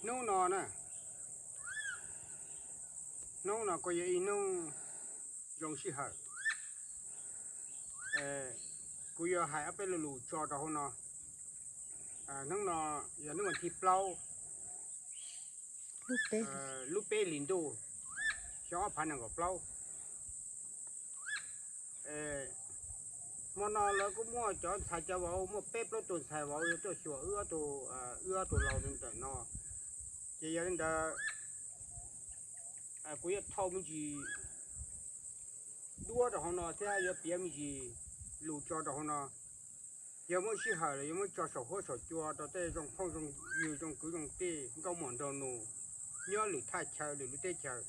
Hnub no na, hnub no kuj yog ib hnub zoo sij hawm. Kuv yuav hais ob peb lo lus tso rau hauv no. Hnub no yog hnub vas thib plaub, lub peb hlis ntuj, xyoo ob phav nees nkaum plaub. Hmo no lawv kuj muaj cov ntxhais cov vauv, muaj peb plaub tus ntxhais vauv yuav tuaj xyuas wb ob tug, wb ob tug laus ntawm no. Ces yog li ntawd, kuv yuav thau me ntsis duab rau hauv no thiab yuav piav me ntsis lus tso rau hauv no. Yog muaj sij hawm los yuav muab tso saum huab saum cua rau tej zoo phooj zoo ywg, zoo kwv zoo tij, nkauj muam nraug nus nyob lwm thaj chaw lwm lub teb chaws,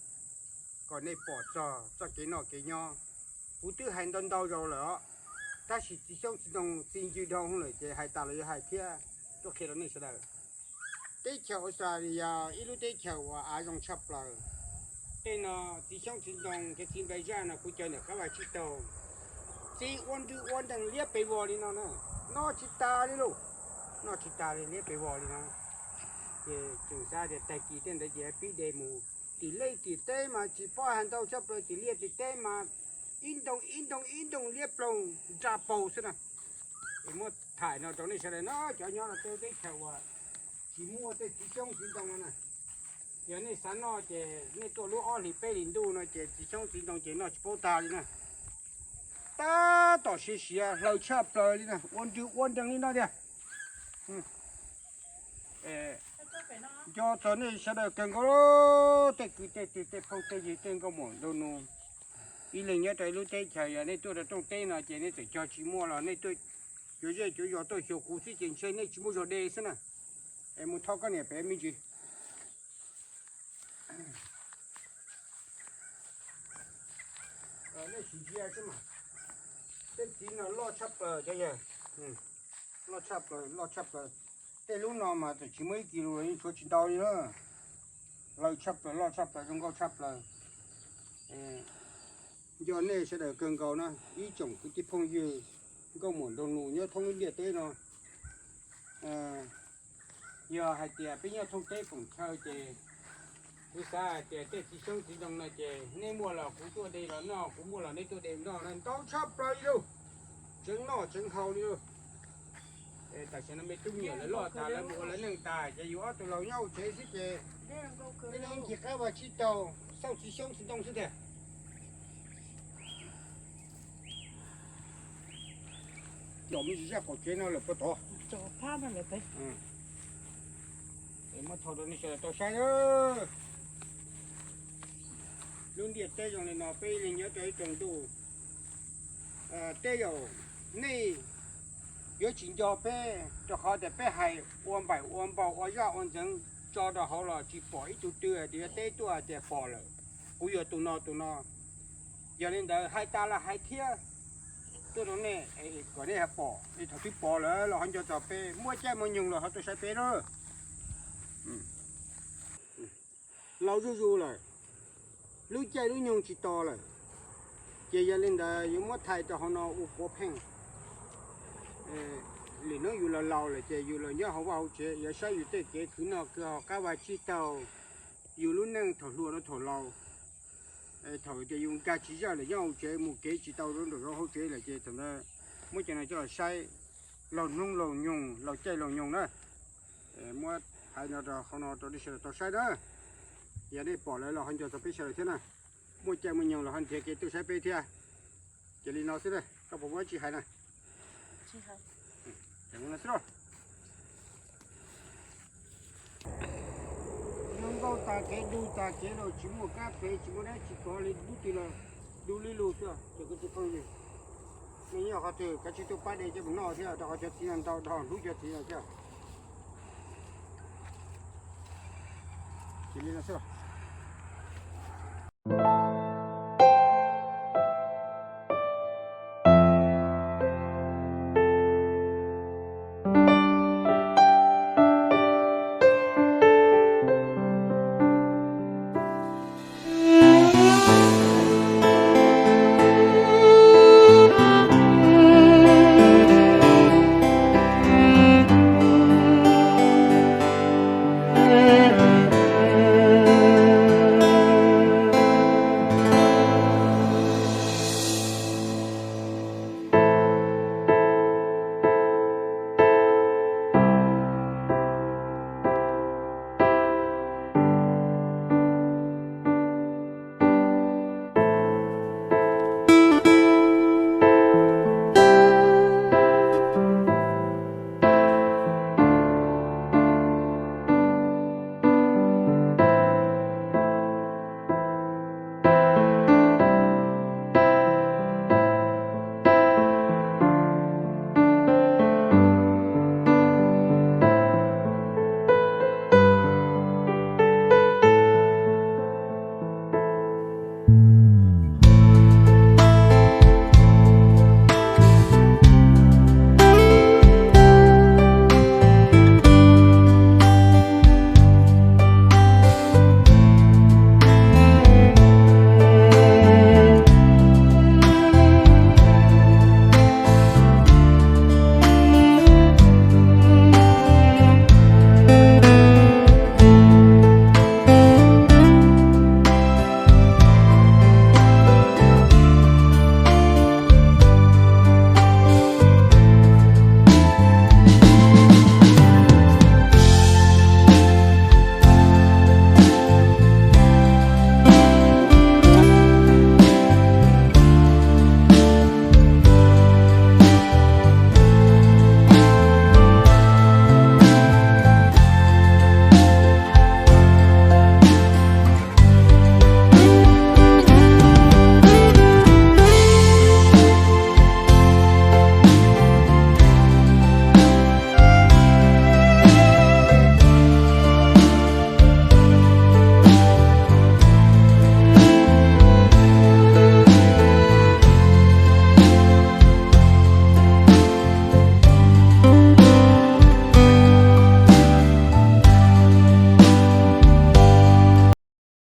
kom nej pom txog txoj kev noj kev nyob. Kuv twb hais ntau ntau zaus lawm os, tab sis txiv xyoob txiv ntoo txi ncw dhau lawm ces hais tas los yuav hais thiab tuaj qhia rau nej sawv daws. Teb chaws Australia ib lub teb chaws uas av zoo tshaj plaws. Tej no txiv xyoob txiv ntoo thiab txiv nplai zaj no kuv caw ntawm qab vaj tsib taug, txiv ua nrwg ua nreeg liab pes vog li no na, noj tsis tas li lauj, noj tsis tas li, liab pes vog li no. Ces tseem xav tias tag kis tej ntawd ces pib de mus tim liaj tim teb mas tsis paub hais ntau tshaj plaws, tim liaj tim teb mas ib ntoo ib ntoo ib ntoo liab ploog nra paug xwb na. Es muab tham no rau nej sawv daws no, cov nyob rau tej teb chaws uas tsis muaj tej txiv xyoob txiv ntoo no na, yog nej xav noj ces nej tuaj lub ob hlis peb hlis ntuj no ces txiv xyoob txiv ntoo ces noj tsis paub tag li na. Tab tom siav siav hlaws tshaj plaws li na, ua nrwg ua nreeg li no tiag. Nco txog nej sawv daws kawg nkaus, tej kwv tej tij tej phooj tej ywg tej nkauj muam nraug nus, ib leeg nyob rau ib lub teb chaws, yog nej tuaj rau rooj teb no ces nej txawm cog tsis muaj los nej tuaj cuav zej cuav zos tuaj xyuas kuv xwb ces ntshe nej tsis muaj zog de xwb na. Es mus thov koj niam pem me ntsis. Nej sim ntsia xwb mas, tej txiv no loj tshaj plaws cov yawg, loj tshaj plaws, loj tshaj plaws. Tej lub no mas txawm tsis muaj ib kis lus los yeej tshuav tsis ntau li na. Hlaws tshaj plaws, loj tshaj plaws, zoo nkauj tshaj plaws. Nco nej sawv daws kawg nkaus na, ib tsoom kwv tij phooj ywg, nkauj muam nraug nus nyob thoob lub ntiaj teb no. Yog hais tias peb nyob thoob teb koom chaw ces kuv xav hais tias tej txiv xyoob txiv ntoo no ces nej muaj los kuv tuaj de los noj, kuv muaj los nej tuaj de noj na, ntau tshaj plaws li lauj. Tseev noj tseev haus li lauj. Tam sim no me tub me nyuam lawv loj tas lawv mus ua lawv neej tas ces yus ob tug laus nyob hauv tsev xwb ces ib leeg ncig qab vaj tsib taug xauj txiv xyoob txiv ntoo xwb tiag. Cov me ntsis zaj qaum tsev no lawm puag tod. Muab thau rau nej sawv daws tau saib na. Lub ntiaj teb zoo li no peb ib leeg nyob rau ib tsoom ntuj. Tej zaum nej yuav tsis nco peb rau qhov tias peb hais ua npaim ua npaug ua zaj ua ntxeev tso rau hauv los tsis pom ib tug twg hais tias yuav teb tuaj hais tias pom lawm, kuv yog tus no tus no. Yog li ntawd hais tas los hais thiab tuaj rau nej kom nej pom, thaum twg pom lawm los ho nco txog peb, muaj caij muaj nyoog los ho tuaj saib peb na. Laus zuj zus lawm, lub caij lub nyoog tsis tos lawm, ces yog li ntawd yuav muab thaij rau hauv no ua puav pheej. Lwm hnub yus los laus lawm ces yus los nyob hauv vaj hauv tsev yuav saib yus tej kev khwv noj khwv haus qab vaj tsib taug, yus lub neej thaum hluas rau thaum laus. Thaum tias yus nkag tsis zaj lawm nyob hauv tsev mus kev tsis tau nraum zoov hauv tsev lawm ces thaum ntawd muab cov no coj los saib laug hnub laug nyoog laug caij laug nyoog na. Muab hais no rau hauv no rau nej sawv daws tau saib na. Yog nej pom lawm los ho nco txog peb sawv daws thiab na. Muaj caij muaj nyoog los ho nrhiav kev tuaj saib peb thiab. Ces li no xwb, koj puas muaj tsi hais na? Zoo nkauj tas kev, du tas kev los tsis muaj kab pev, tsis muaj dab tsi tov li, dub twg los du li lug xwb. Ces kwv tij phooj ywg, nej nyob qhov twg kav tsij tuaj pab de coj mus noj thiab, rau qhov cov txiv no ntau dhau, hlub cov txiv no thiab. Ces li no xwb.